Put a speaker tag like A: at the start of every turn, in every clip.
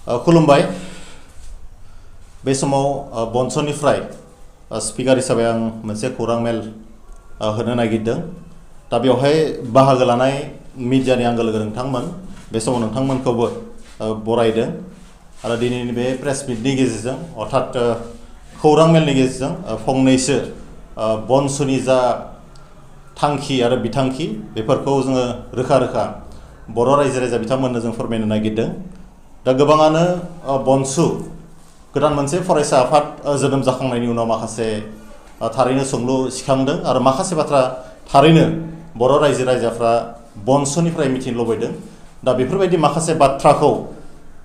A: खुलुमबाय बे समाव बन्सनिफ्राय स्पिकार हिसाबै आं मोनसे खौरां मेल होनो नागिरदों दा बेवहाय बाहागो लानाय मिडियानि आंगो लोगो नोंथांमोन बे समाव नोंथांमोनखौबो बरायदों आरो दिनैनि बे प्रेस मिटनि गेजेरजों अर्थात खौरां मेलनि गेजेरजों फंनैसो बन्सनि जा थांखि आरो बिथांखि बेफोरखौ जोङो रोखा रोखा बर' रायजो राजा बिथांमोननो जों फोरमायनो नागिरदों दा गोबाङानो बन्सु गोदान मोनसे फरायसा आफाद जोनोम जाखांनायनि उनाव माखासे थारैनो सोंलु सिखांदों आरो माखासे बाथ्रा थारैनो बर' रायजो राजाफ्रा बन्सनिफ्राय मिथिनो लुबैदों दा बेफोरबायदि माखासे बाथ्राखौ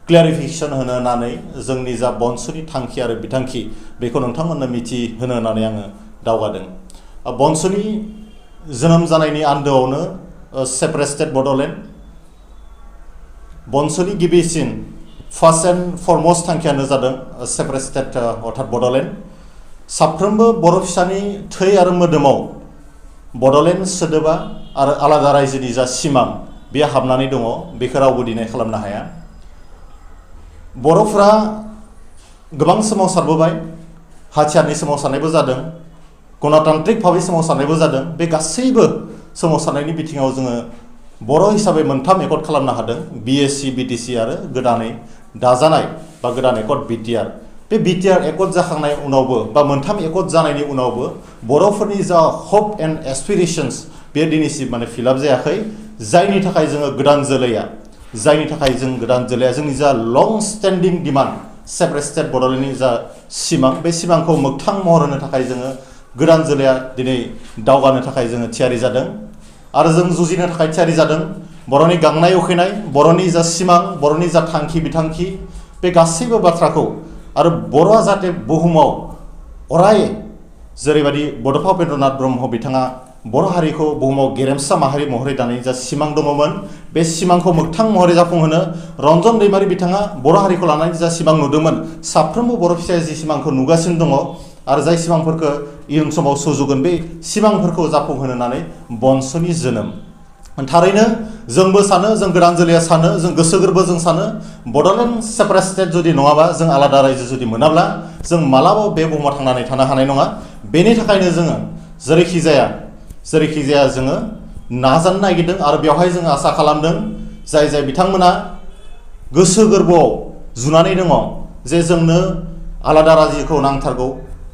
A: क्लियारिफिकेसन होनो होननानै जोंनि जा बन्सनि थांखि आरो बिथांखि बेखौ नोंथांमोननो मिथिहोनो होननानै आङो दावगादों बन्सनि जोनोम जानायनि आन्दोआवनो सेपारेट स्टेट बड'लेण्ड बन्सनि गिबिसिन फार्स्ट एन्ड फरमस्ट थांखियानो जादों सेपारेट स्टेट अर्थात बड'लेण्ड साफ्रोमबो बर' फिसानि थै आरो मोदोमाव बड'लेण्ड सोदोबा आरो आलादा रायजोनि जा सिमां बेयो हाबनानै दङ बेखौ रावबो दिनै खालामनो हाया बर'फ्रा गोबां सोमावसारबोबाय हाथियारनि सोमावसारनायबो जादों गणतान्त्रिक भाबै सोमावसारनायबो जादों बे गासैबो सोमावसारनायनि बिथिङाव जोङो बर' हिसाबै मोनथाम एकर्ड खालामनो हादों बिएसि बिटिसि आरो गोदानै दाजानाय बा गोदान एकर्ड बिटिआर बे बिटिआर एकर्ड जाखांनाय उनावबो बा मोनथाम एकर्ड जानायनि उनावबो बर'फोरनि जा हप एन्ड एसपिरेशन्स बे दिनैसिम माने फिलआप जायाखै जायनि थाखाय जोङो गोदान जोलैया जोंनि जा लं स्टेन्डिं डिमान्ड सेपारेट स्टेट बड'लेण्डनि जा सिमां बे सिमांखौ मोगथां महर होनो थाखाय जोङो गोदान जोलैया दिनै दावगानो थाखाय जोङो थियारि जादों आरो जों जुजिनो थाखाय थियारि जादों बर'नि गांनाय उखैनाय बर'नि जा सिमां बर'नि जा थांखि बिथांखि बे गासैबो बाथ्राखौ आरो बर'आ जाहाथे बुहुमाव अराय जेरैबायदि बड'फा उपेन्द्रनाथ ब्रह्म बिथाङा बर' हारिखौ बुहुमाव गेरेमसा माहारि महरै दानायनि जा सिमां दङमोन बे सिमांखौ मोगथां महरै जाफुंहोनो रन्जन दैमारि बिथाङा बर' हारिखौ लानानै जा सिमां नुदोंमोन साफ्रोमबो बर' फिसाया जि सिमांखौ नुगासिनो दङ आरो जाय सिमांफोरखौ इयुन समाव सुजुगोन बे सिमांफोरखौ जाफुंहोनो होननानै बन्सनि जोनोम थारैनो जोंबो सानो जों गोदान जोलैया सानो जों गोसो गोरबो जों सानो बड'लेण्ड सेपारेट स्टेट जुदि नङाबा जों आलादा रायजो जुदि मोनाब्ला जों मालाबाबो बे बुहुमाव थांनानै थानो हानाय नङा बेनि थाखायनो जोङो जेरैखि जाया जोङो नाजानो नागिरदों आरो बेवहाय जोङो आसा खालामदों जाय बिथांमोना गोसो गोरबोआव जुनानै दङ जे जोंनो आलादा रायजोखौ नांथारगौ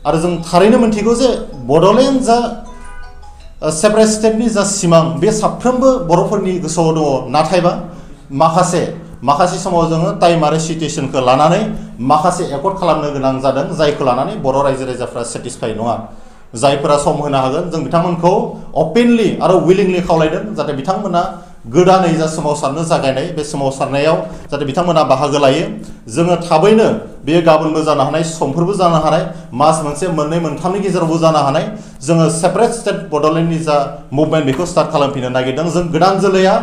A: आरो जों थारैनो मिन्थिगौ जे बड'लेण्ड जा सेपारेट स्टेटनि जा सिमां बे साफ्रोमबो बर'फोरनि गोसोआव दङ नाथायबा माखासे समाव जोङो टाइम आरो सिटुएसनखौ लानानै माखासे एकर्ड खालामनो गोनां जादों जायखौ लानानै बर' रायजो राजाफ्रा सेटिसफाइ नङा जायफोरा सम होनो हागोन जों बिथांमोनखौ अपेनलि आरो उइलिंलि खावलायदों जाहाथे बिथांमोना गोदानै जा सोमावसारनो जागायनाय बे सोमावसारनायाव जाहाथे बिथांमोना बाहागो लायो जोङो थाबैनो बेयो गाबोनबो जानो हानाय समफोरबो जानो हानाय मास मोनसे मोननै मोनथामनि गेजेरावबो जानो हानाय जोङो सेपारेट स्टेट बड'लेण्डनि जा मुभमेन्ट बेखौ स्टार्ट खालामफिननो नागिरदों जों गोदान जोलैया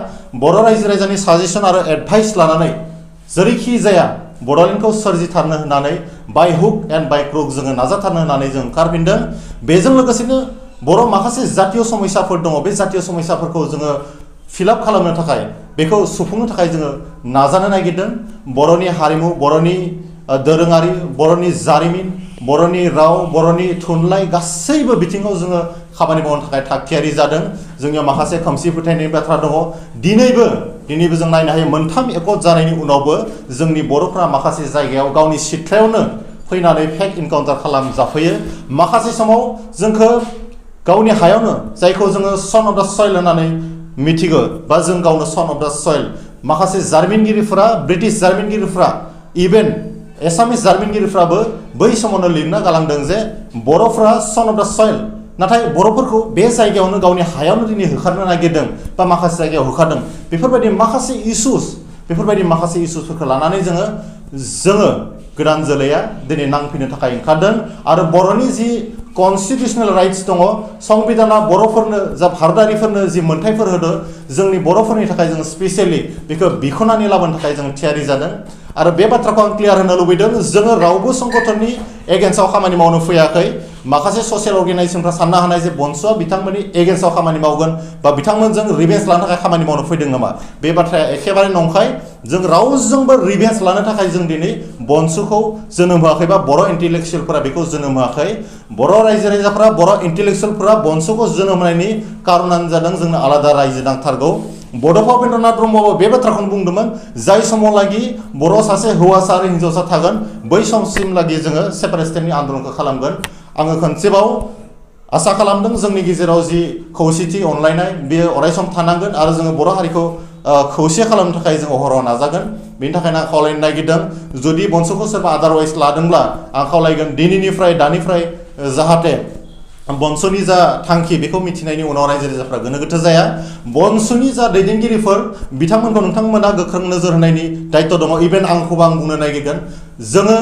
A: बर' रायजो राजानि साजेसन आरो एडभाइस लानानै जेरैखि जाया बड'लेण्डखौ सोरजिथारनो होननानै by hook and by crook जोङो नाजाथारनो होननानै जों ओंखारफिनदों बेजों लोगोसेनो बर' माखासे जातीय समस्याफोर दङ बे जातीय समस्याफोरखौ जोङो फिलआप खालामनो थाखाय बेखौ सुफुंनो थाखाय जोङो नाजानो नागिरदों बर'नि हारिमु बर'नि दोरोङारि बर'नि जारिमिन बर'नि राव बर'नि थुनलाइ गासैबो बिथिङाव जोङो खामानि मावनो थाखाय थागथियारि जादों जोंनियाव माखासे खोमसि फोथायनायनि बाथ्रा दङ दिनैबो जों नायनो हायो मोनथाम एकर्ड जानायनि उनावबो जोंनि बर'फ्रा माखासे जायगायाव गावनि सिथ्लायावनो फैनानै फेक इनकाउन्टार खालामजाफैयो माखासे समाव जोंखौ गावनि हायावनो जायखौ जोङो सन अफ द सयल होननानै मिथिगौ बा जों गावनो सन अफ द सयल माखासे जारिमिनगिरिफोरा ब्रिटिश जारिमिनगिरिफोरा इभेन एसामिस जारिमिनगिरिफ्राबो बै समावनो लिरना गालांदों जे बर'फ्रा सन अफ द सयल नाथाय बर'फोरखौ बे जायगायावनो गावनि हायावनो दिनै होखारनो नागिरदों बा माखासे जायगायाव होखारदों बेफोरबायदि माखासे इस्युसफोरखौ लानानै जोङो गोदान जोलैया दिनै नांफैनो थाखाय ओंखारदों आरो बर'नि जि कनस्टिटिउसनेल राइट्स दङ संबिधाना बर'फोरनो जा भारतारिफोरनो जि मोनथायफोर होदों जोंनि बर'फोरनि थाखाय जों स्पेसियेलि बेखौ बिख'नानै लाबोनो थाखाय जों थियारि जादों आरो बे बाथ्राखौ आं क्लियार होनो लुबैदों जोङो रावबो संगठननि एगेन्स्टआव खामानि मावनो फैयाखै माखासे ससियेल अर्गेनाइजेशनफ्रा साननो हानाय जे बंसुआ बिथांमोननि एगेन्स्टआव खामानि मावगोन बा बिथांमोनजों रिभेन्स लानो थाखाय खामानि मावनो फैदों नामा बे बाथ्राया एखेबारे नंखाय जों रावजोंबो रिभेन्स लानो थाखाय जों दिनै बंसुखौ जोनोम होआखै बा बर' इन्टेलेक्सुयेलफोरा बेखौ जोनोम होआखै बर' रायजो राजाफ्रा बर' इन्टेलेक्सुयेलफोरा बंसुखौ जोनोम होनायनि कारनानो जादों जोंनो आलादा रायजो नांथारगौ बड'फा उपेन्द्रनाथ ब्रह्मआबो बे बाथ्राखौनो बुंदोंमोन जाय समावलागि बर' सासे हौवासा आरो हिन्जावसा थागोन बै समसिमलागि जोङो सेपारेट स्टेटनि आन्दोलनखौ खालामगोन आङो खनसेबाव आसा खालामदों जोंनि गेजेराव जि खौसेथि अनलायनाय बेयो अरायसम थानांगोन आरो जोङो बर' हारिखौ खौसे खालामनो थाखाय जों हराव नाजागोन बेनि थाखायनो आं खावलायनो नागिरदों जुदि बंसुखौ सोरबा आदारवाइज लादोंब्ला आं खावलायगोन दिनैनिफ्राय दानिफ्राय जाहाथे बंसुनि जा थांखि बेखौ मिथिनायनि उनाव रायजो राजाफ्रा गोनो गोथो जाया बंसुनि जा दैदेनगिरिफोर बिथांमोनखौ नोंथांमोना गोख्रों नोजोर होनायनि दायित्व दङ इभेन आंखौबो आं बुंनो नागिरगोन जोङो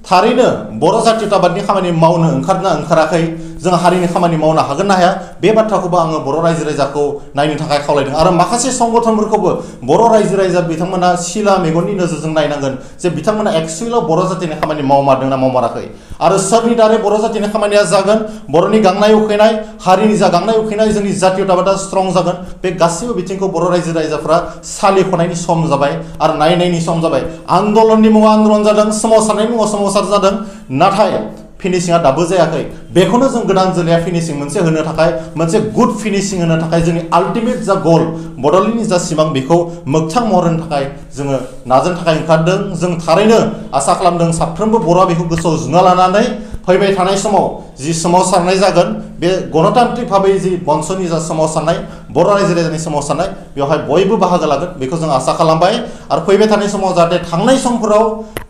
A: थारैनो बर' जातीयताबादनि खामानि मावनो ओंखारना ओंखाराखै जों हारिनि खामानि मावनो हागोन ना हाया बे बाथ्राखौबो आङो बर' रायजो राजाखौ नायनो थाखाय खावलायदों आरो माखासे संगठनफोरखौबो बर' रायजो राजा बिथांमोना सिला मेगननि नोजोरजों नायनांगोन जे बिथांमोना एक्सुवेलाव बर' जातिनि खामानि मावमारदोंना मावमाराखै आरो सोरनि दारै बर' जातिनि खामानिया जागोन बर'नि गांनाय उखैनाय हारिनि जा गांनाय उखैनाय जोंनि जातीयताबादा स्ट्रं जागोन बे गासैबो बिथिंखौ बर' रायजो राजाफ्रा सालिख'नायनि सम जाबाय आरो नायनायनि सम जाबाय आन्दलननि मुङाव आन्दलन जादों सोमावसारनायनि मुङाव सोमावसार जादों नाथाय फिनिशिंआ दाबो जायाखै बेखौनो जों गोदान जोलैया फिनिशिं मोनसे होनो थाखाय मोनसे गुड फिनिशिं होनो थाखाय जोंनि आल्टिमेट जा गल बड'लेण्डनि जा सिमां बेखौ मोगथां महर होनो थाखाय जोङो नाजानो थाखाय ओंखारदों जों थारैनो आसा खालामदों साफ्रोमबो बर'आ बेखौ गोसोआव जुना लानानै फैबाय थानाय समाव जि सोमावसारनाय जागोन बे गणतान्त्रिक भाबै जि बंसुनि जा सोमावसारनाय बर' रायजो राजानि सोमावसारनाय बेवहाय बयबो बाहागो लागोन बेखौ जों आसा खालामबाय आरो फैबाय थानाय समाव जाहाथे थांनाय समफोराव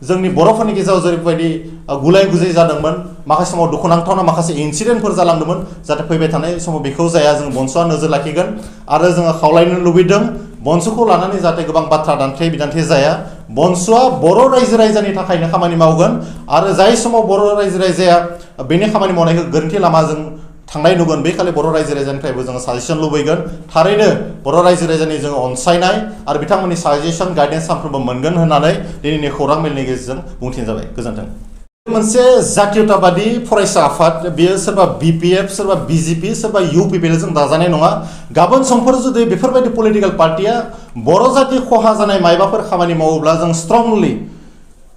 A: जोंनि बर'फोरनि गेजेराव जेरैबायदि गुलाय गुजाय जादोंमोन माखासे समाव दुखुनांथावना माखासे इन्सिडेन्टफोर जालांदोंमोन जाहाथे फैबाय थानाय समाव बेखौ जाया जों बंसुआ नोजोर लाखिगोन आरो जोङो खावलायनो लुबैदों बंसुखौ लानानै जाहाथे गोबां बाथ्रा दान्थे बिदान्थे जाया बंसुआ बर' रायजो राजानि थाखायनो खामानि मावगोन आरो जाय समाव बर' रायजो राजाया बेनि खामानि मावनायखौ गोरोन्थि लामाजों थांनाय नुगोन बे खालि बर' रायजो राजानिफ्रायबो जोङो साजेसन लुबैगोन थारैनो बर' रायजो राजानि जोङो अनसायनाय आरो बिथांमोननि साजेसन गाइडेन्स सानफ्रोमबो मोनगोन होननानै दिनैनि खौरां मेलनि गेजेरजों बुंथिनाय जाबाय गोजोन्थों मोनसे जातीयताबादी फरायसा आफाद बेयो सोरबा बिपिएफ सोरबा बिजेपि सोरबा इउपिपिएल जों दाजानाय नङा गाबोन समफोर जुदि बेफोरबायदि पलिटिकेल पार्टिया बर' जाति खहा जानाय मायबाफोर खामानि मावोब्ला जों स्ट्रंलि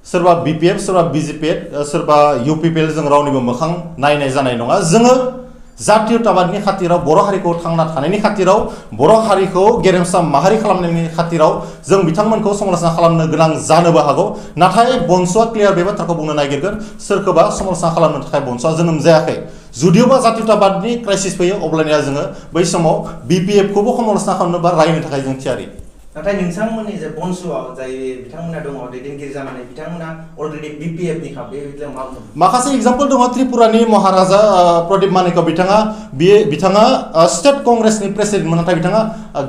A: सोरबा बिपिएफ सोरबा बिजेपि सोरबा इउपिपिएल जों रावनिबो मोखां नायनाय जानाय नङा जोङो जातीयताबादनि खाथिराव बर' हारिखौ थांना थानायनि खाथिराव बर' हारिखौ गेरेमसा माहारि खालामनायनि खाथिराव जों बिथांमोनखौ समालोचना खालामनो गोनां जानोबो हागौ नाथाय बंसुआ क्लियार बे बाथ्राखौ बुंनो नागिरगोन सोरखौबा समालोचना खालामनो थाखाय बंसुआ जोनोम जायाखै जुदियोबा जातीयताबादनि क्राइसिस फैयो अब्लानिया जोङो बै समाव बिपिएफखौबो समालोचना खालामनो बा रायनो थाखाय जों थियारि
B: नाथाय नोंथांमोननि जे बंसुआव जाय बिथांमोना दङ दैदेनगिरि जानानै बिथांमोना अलरेडि बिपिएफनि खा बे मा बुङो
A: माखासे एग्जाम्पल दङ त्रिपुरानि महाराजा प्रदीप मानिक बिथाङा स्टेट कंग्रेसनि प्रेसिडेन्टमोन नाथाय बिथाङा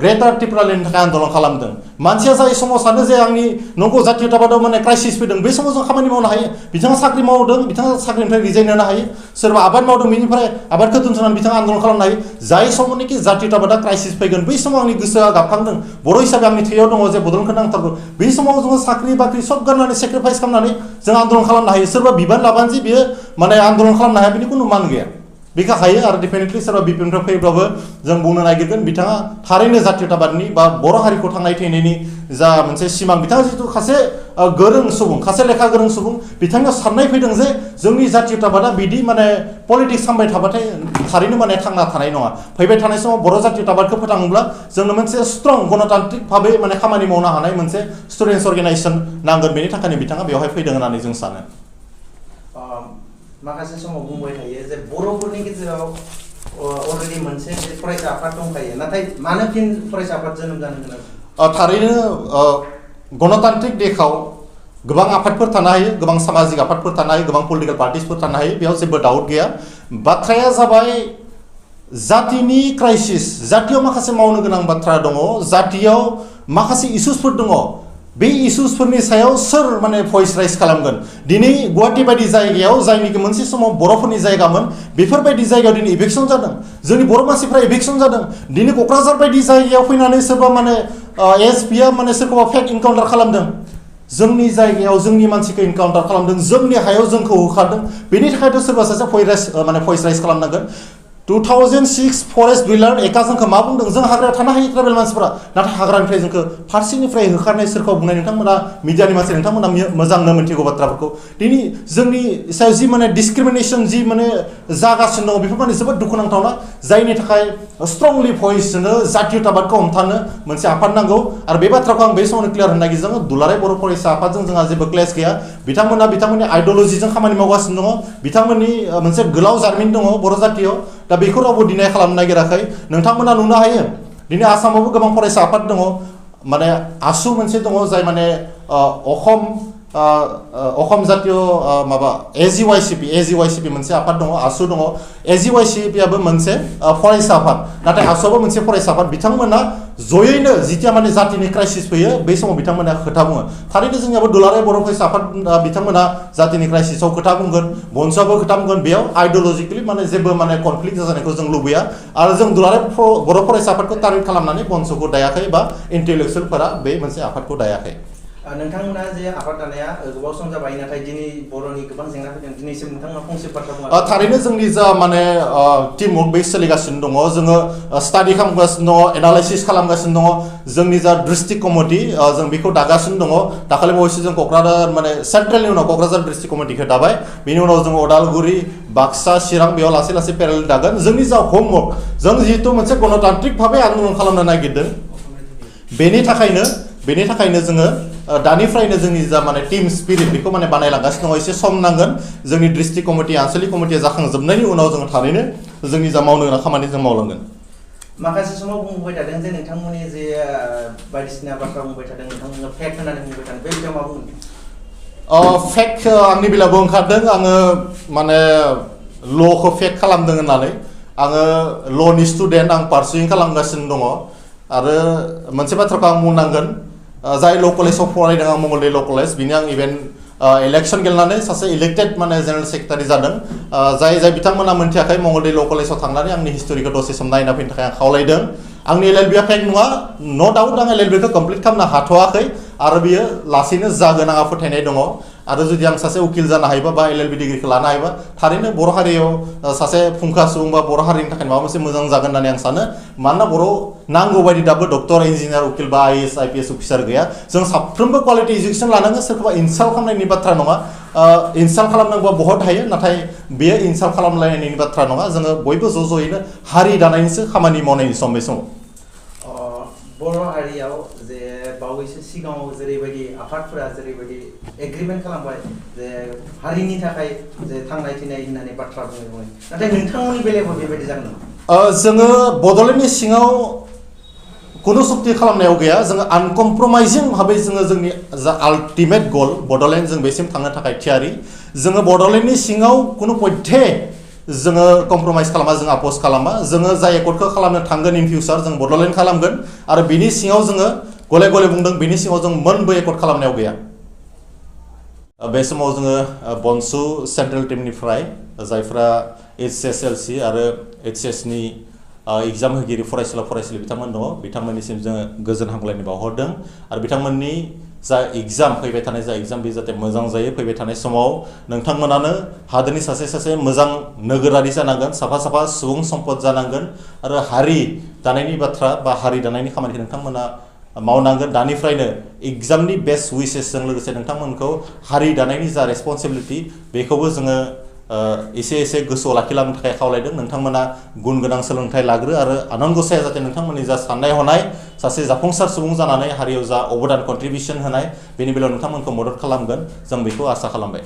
A: ग्रेटार त्रिपुरानि थाखाय आन्दोलन खालामदों मानसिया जाय समाव सानो जे आंनि नंगौ जातीयताबादाव माने क्राइसिस फैदों बे समाव जों खामानि मावनो हायो बिथाङा साख्रि मावदों बिथाङा साख्रिनिफ्राय रिजाइन होनो हायो सोरबा आबाद मावदों बेनिफ्राय आबादखौ दोनथ'नानै बिथाङा आन्दोलन खालामनो हायो जाय समावनोखि जातीयताबादा क्राइसिस फैगोन बै समाव आंनि गोसोआ गाबखांदों बर' हिसाबै आंनि थैयाव दङ जे बड'लेण्डखौ नांथारगौ बै समाव जोङो साख्रि बाख्रि सब गारनानै सेक्रिफाइस खालामनानै जों आन्दोलन खालामनो हायो सोरबा बिबान लाबानो जे बियो माने आन्दोलन खालामनो हाया बिनि खुनु मान गैया बेखौ हायो आरो डेफिनेटलि सोरबा बिपिनिफ्राय फैब्लाबो जों बुंनो नागिरगोन बिथाङा थारैनो जातीयताबादनि बा बर' हारिखौ थांनाय थैनायनि जा मोनसे सिमां बिथाङा जिथु सासे गोरों सुबुं सासे लेखा गोरों सुबुं बिथांनियाव साननाय फैदों जे जोंनि जातीयताबादा बिदि माने पलिटिक्स खालामबाय थाबाथाय थारैनो माने थांना थानाय नङा फैबाय थानाय समाव बर' जातीयताबादखौ फोथांनोब्ला जोंनो मोनसे स्ट्रं गणतान्त्रिक भाबै माने खामानि मावनो हानाय मोनसे स्टुडेन्टस अर्गेनाइजेसन नांगोन बेनि थाखायनो बिथाङा बेवहाय फैदों होननानै जों सानो
B: माखासे समाव बुंबाय थायो जे बर'फोरनि गेजेराव अलरेडि मोनसे फरायसा आफाद दंखायो नाथाय मानो फिन फरायसा आफाद जोनोम जानो गोनां
A: थारैनो गणतान्त्रिक देखाव गोबां आफादफोर थानो हायो गोबां सामाजिक आफादफोर थानो हायो गोबां पलिटिकल पार्टिसफोर थानो हायो बेयाव जेबो डाउट गैया बाथ्राया जाबाय जातिनि क्राइसिस जातियाव माखासे मावनो गोनां बाथ्रा दङ जातियाव माखासे इस्युसफोर दङ बे इस्युसफोरनि सायाव सोर माने भइस राइज खालामगोन दिनै गुवाहाटी बायदि जायगायाव जायनिखि मोनसे समाव बर'फोरनि जायगामोन बेफोरबायदि जायगायाव दिनै इभिक्सन जादों जोंनि बर' मानसिफ्रा इभिक्सन जादों दिनै क'क्राझार बायदि जायगायाव फैनानै सोरबा माने एसपिया माने सोरखौबा फेक इनकाउन्टार खालामदों जोंनि जायगायाव जोंनि मानसिखौ इनकाउन्टार खालामदों जोंनि हायाव जोंखौ होखारदों बेनि थाखायथ' सोरबा सासे भइस राइज खालामनांगोन 2006 फरेस्ट बिल्डार एका जोंखौ मा बुंदों जों हाग्रायाव थानो हायो ट्राइबेल मानसिफोरा नाथाय हाग्रानिफ्राय जोंखौ फारसेनिफ्राय होखारनाय सोरखौ बुंनाय नोंथांमोना मिडियानि मानसि नोंथांमोना मोजांनो मिथिगौ बाथ्राफोरखौ दिनै जोंनि सायाव जि माने डिसक्रिमिनेसन जि माने जागासिनो दङ बेफोर माने जोबोद दुखुनांथावना जायनि थाखाय स्ट्रंलि भइस होनो जातीयताबादखौ हमथानो मोनसे आफाद नांगौ आरो बे बाथ्राखौ आं बे समावनो क्लियार होनो नागिरदों दुलाराय बर' फरायसा आफादजों जोंहा जेबो क्लेश गैया बिथांमोना बिथांमोननि आइडियोलजिजों खामानि मावगासिनो दङ बिथांमोननि मोनसे गोलाव जारिमिन दङ बर' जातियाव दा बेखौ रावबो डिनाय खालामनो नागिराखै नोंथांमोना नुनो हायो दिनै आसामावबो गोबां फरायसा आफाद दङ माने आसु मोनसे दङ जाय माने अखम जातीय माबा एजिवाइसिपि मोनसे आफाद दङ आसु दङ एजिवाइसिपिआबो मोनसे फरायसा आफाद नाथाय आसुआबो मोनसे फरायसा आफाद बिथांमोना जयैनो जितिया माने जातिनि क्राइसिस फैयो बे समाव बिथांमोना खोथा बुङो थारैनो जोंनियाबो दुलाराय बर' फरायसा आफाद बिथांमोना जातिनि क्राइसिसआव खोथा बुंगोन बन्सुआबो खोथा बुंगोन बेयाव आइडियोलजिकेलि माने जेबो माने कनफ्लिक्ट जानायखौ जों लुबैया आरो जों दुलाराय बर' फरायसा आफादखौ टार्गेट खालामनानै बन्सुखौ दायाखै बा इन्टेलेक्सुयेलफोरा बे मोनसे आफादखौ दायाखै
B: नोंथांमोना जे आफाद दानाया गोबाव सम जाबाय नाथाय दिनै बर'नि गोबां जेंना फैदों दिनैसिम नोंथांमोना फंसे बाथ्रा बुङा
A: थारैनो जोंनि जा माने टीम वर्क बे सोलिगासिनो दङ जोङो स्टाडि खालामगासिनो दङ एनालाइसिस खालामगासिनो दङ जोंनि जा डिस्ट्रिक्ट कमिटि जों बेखौ दागासिनो दङ दाखालि बावैसो जों क'क्राझार माने सेन्ट्रेलनि उनाव क'क्राझार डिस्ट्रिक्ट कमिटिखौ दाबाय बेनि उनाव जों अदालगुरि बाक्सा चिरां बेयाव लासै लासै पेरेल दागोन जोंनि जा हमवर्क जों जिहेतु मोनसे गणतान्त्रिक भाबै आन्दलन खालामनो नागिरदों बेनि थाखायनो जोङो दानिफ्रायनो जोंनि जा माने टीम स्पिरिट बेखौ माने बानायलांगासिनो दङ एसे सम नांगोन जोंनि डिस्ट्रिक्ट कमिटि आनसलिक कमिटिया जाखांजोबनायनि उनाव जोङो थारैनो जोंनि जा मावनो गोनां खामानि जों मावलांगोन
B: माखासे समाव बुंबाय थादों जे नोंथांमोननि जे बायदिसिना बाथ्रा बुंबाय थादों नोंथांमोना फेक होननानै बुंबाय थादों बे बिथिङाव मा बुंगोन
A: फेक आंनि बेलायावबो ओंखारदों आङो माने ल'खौ फेक खालामदों होननानै आङो ल'नि स्टुडेन्ट आं पारसुइं खालामगासिनो दङ आरो मोनसे बाथ्राखौ आं बुंनांगोन जाय ल' कलेजाव फरायदों आं मंगलदै ल' कलेज बिनि आं इभेन इलेक्सन गेलेनानै सासे इलेक्टेड माने जेनेरेल सेक्रेटारि जादों जाय बिथांमोना मोनथियाखै मंगलदै ल' कलेजाव थांनानै आंनि हिस्ट'रिखौ दसे सम नायना फैनो थाखाय आं खावलायदों आंनि एलएलबिआ फेक नङा न' डाउट आं एलएलबिखौ कमप्लिट खालामनो हाथ'वाखै आरो बियो लासैनो जागोन आंहा फोथायनाय दङ आरो जुदि आं सासे उकिल जानो हायोबा बा एलएलबि डिग्रिखौ लानो हायोबा थारैनो बर' हारियाव सासे फुंखा सुबुं बा बर' हारिनि थाखाय माबा मोनसे मोजां जागोन होननानै आं सानो मानोना बर' नांगौ बायदि दाबो डक्टर इन्जिनियार उकिल बा आइएएस आइपिएस अफिसार गैया जों साफ्रोमबो क्वालिटि इडुकेसन लानांगोन सोरखौबा इनसाल्ट खालामनायनि बाथ्रा नङा इनसाल्ट खालामनांगौबा बहुत हायो नाथाय बेयो इनसाल्ट खालामलायनायनि बाथ्रा नङा जोङो बयबो ज'यैनो हारि दानायनिसो खामानि मावनायनि सम बे समाव
B: बर' हारियाव जे बावैसो सिगाङाव जेरैबायदि आफादफोरा जेरैबायदि एग्रिमेन्ट खालामबाय जे हारिनि थाखाय जे थांनाय थैनाय होननानै बाथ्रा बुङो नाथाय नोंथांमोननि बेलायावबो बेबायदि जागोन नामा
A: जोङो बड'लेण्डनि सिङाव खुनु सक्ति खालामनायाव गैया जोङो आनकमप्रमाइजिं भाबै जोङो जोंनि जा आल्टिमेट गल बड'लेण्ड जों बेसिम थांनो थाखाय थियारि जोङो बड'लेण्डनि सिङाव खुनु पयथे जोङो कमप्रमाइज खालामा जों आपस खालामा जोङो जाय एकर्डखौ खालामनो थांगोन इन फिउचार जों बड'लेण्ड खालामगोन आरो बिनि सिङाव जोङो गले गले बुंदों बिनि सिङाव जों मोनबो एकर्ड खालामनायाव गैया बे समाव जोङो बन्सु सेन्ट्रेल टीमनिफ्राय जायफ्रा HSLC आरो HSनि एग्जाम होगिरि फरायसालि बिथांमोन दङ बिथांमोननिसिम जोङो गोजोन हामग्लायनाय बावहरदों आरो बिथांमोननि जा एग्जाम फैबाय थानाय जा एग्जाम बे जाहाथे मोजां जायो फैबाय थानाय समाव नोंथांमोनानो हादोरनि सासे मोजां नोगोरारि जानांगोन साफा सुबुं सम्पद जानांगोन आरो हारि दानायनि बाथ्रा बा हारि दानायनि खामानिखौ नोंथांमोना मावनांगोन दानिफ्रायनो एग्जामनि बेस्ट उइसेसजों लोगोसे नोंथांमोनखौ हारि दानायनि जा रेसपन्सिबिलिटि बेखौबो जोङो एसे गोसोआव लाखिलांनो थाखाय खावलायदों नोंथांमोना गुन गोनां सोलोंथाइ लाग्रो आरो आनान गसाया जाहाथे नोंथांमोननि जा साननाय हनाय सासे जाफुंसार सुबुं जानानै हारियाव जा अबदान कन्ट्रिबिउसन होनाय बेनि बेलायाव नोंथांमोनखौ मदद खालामगोन जों बेखौ आसा खालामबाय